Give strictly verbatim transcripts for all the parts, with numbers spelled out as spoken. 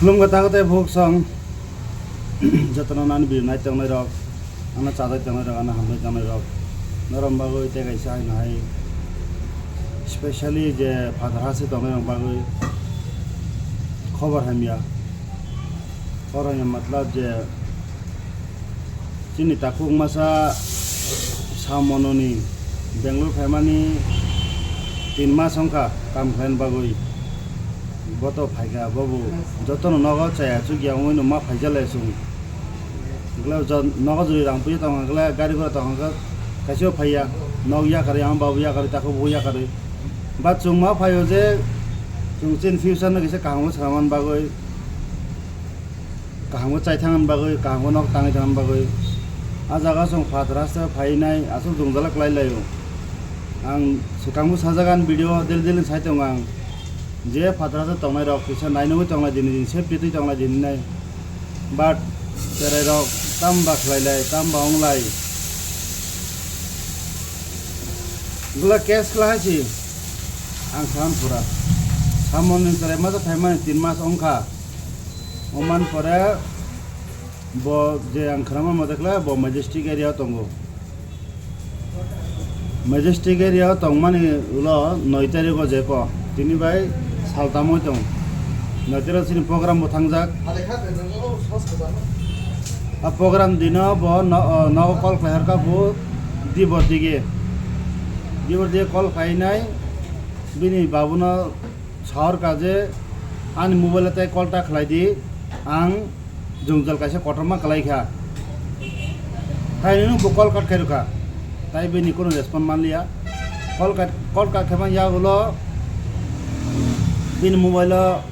Khulumkha takhuk tei bukhuk song, jotono nani video nai tongnai rok, ano chajak tongnai rok, ano hamjak tongnai rok, norok bagwi tei kaisa haino hai specially je phatar ha se tongnai rok bagwi khobor hamya. Khobor hamya matlab je chini takhuk masa Samononi Bangalore phaimani tin mas wngkha kam khlaina bagwi. Bo to phaikha, bobo jotono nogo chaya chukya wngwi no ma phaijale chwng. Hwnkhe jo-, nogo jori rang puya tongkha, hwnkhe gari gora tongkha, kaisa phaiya, nok yakarwi, ama babu yakarwi, takhuk bukhuk yakarwi. Ba chwng ma phaio je chwng chini future no kisa kaham khe swnamna bagwi. Kaham khe chai thangna bagwi, kaham khe nok tangwi thangna bagwi. A jaga chwng phatar haste phainai aswk jwngjal khlai laio. Ang swkangbo sajak ani video daily daily sai tongo ang. Je phatar haste tongnai rok kisa nainugwi tonglai dini, dini safety twi tonglai dini nai. But cherai rok tamba khlai lai, tamba wng lai. Bwla case khlai hai si. Ang san pura. Samon ni cherai masa phaimani tin mas wngkha. Oman pore bo je ang khwnama mate khlai bo Majestic area o tongo. Majestic area o tongmani ulo noi tarikh o je ko tini bai sal tamoi tong. Noi tarikh o chini program bo thangjak. A program dino bo no-, o, nogo call khlai harkha bo dibor dige. Dibor dige call khlainai bini babuno Sahor ka je ani mobile tei call ta khlai di, ang jwngjal kaisa kotorma kwlai kha. Hai nini bo call cut khai rwkha, tai bini kunu respond manliya. Call cut, call cut khaimani yagulo bini mobile o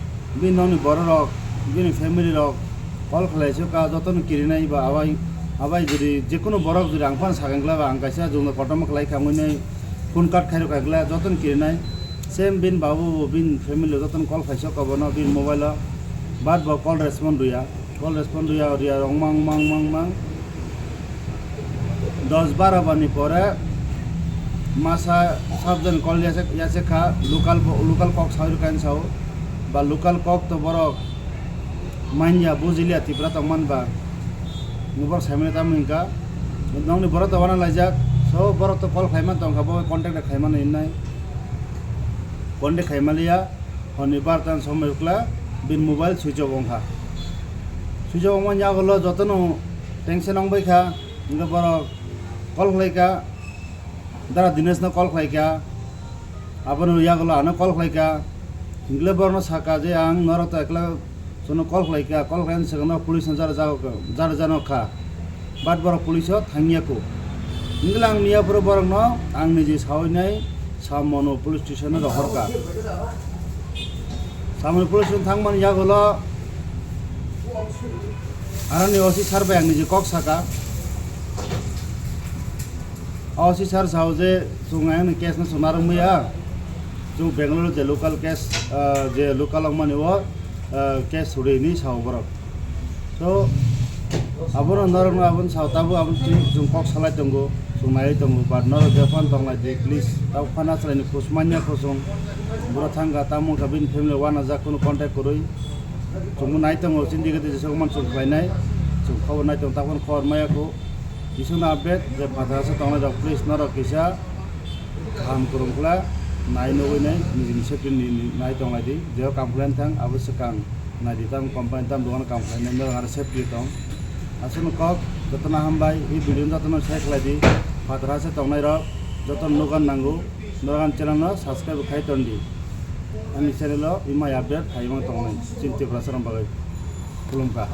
bini nokni borok rok, bini family rok call khlai se ka jotono kirinai ba abai, abai jodi jekunu borok jodi ang phano sakang khlai ba ang kaisa jwngjal kotorma kwlai kha wngwi nai phone cut khai rwkha khlai jotono kirinai. Same bini babu bo bini family jotono call khaisok obono bini mobile o, but bo call respond rwya, call respond rwya, rwya rok mang mang mang mang. Dos baro bani pore masa sabjani call yasek, yasek kha, local bo, local kok sawi rwkha hinwi sao, ba local kok to borok manya bujiliya Tripura tongmani ba, borok saimani tamo hwnka, nokni borok to wana laijak, so borok to call khlaiman tongkha, bo contact khlaimano hinnai. Contact khaimaliya, hwnwi bartan somoi ukla bini mobile switch off wngkha. Switch off wngmani yagulo jotono tension wngbaikha, hwnkhe borok call khlaikha, Dara Dinesh no call khlaikha, abono yagulo ano call khlaikha, hingle borokno saka je ang norok to ekla Chwngno call khlai kha, call khlaini swkangno police no jara jago, jara jano kha, but borok police o thangya kho. Hingle ang miya phuru borokno ang niji sawi nai Samonu police station o rohor kha. Samonu police station thangmani yagulo aroni O C sir bai ang niji kok saka. O C sir sao je chwng ayang ni case no chwng narwk maya, chwng Bangalore je local case, ah, je local wngmani o, ah, case suri hinwi sao borok. So abono norok no abono sao, tabuk abono chwng, chwng kok salai tongo, chwng naiwi tongo, but norok je phano tonglai di please, tabuk phano achalaini khus manya kho chwng, buro thangkha tamo wngkha bini family uanajak, kunu contact kwrwi, chwngbo nai tongo chini dige dige jesok man chwng khlainai, chwng khobor nai tongo, tabuk phano khobor maya kho. Kisuna update je phatha se tongnai rok, please norok kisa kaham kwrwng kla nai nugwi nai nijini safety ni nai tonglai di. Jeo kam khlaina thang abo swkang nai di, tam company tam dogan kam khlainai norok aro safety tong. Aswkno kok jotono hambai, i video jotono share khlai di. Phatha se tongnai rok jotono nugan nango, norok ani channel no subscribe khai ton di. Ani channel o imai update khai mang tongnai chini Tiprasa rok bagwi. Khulumkha.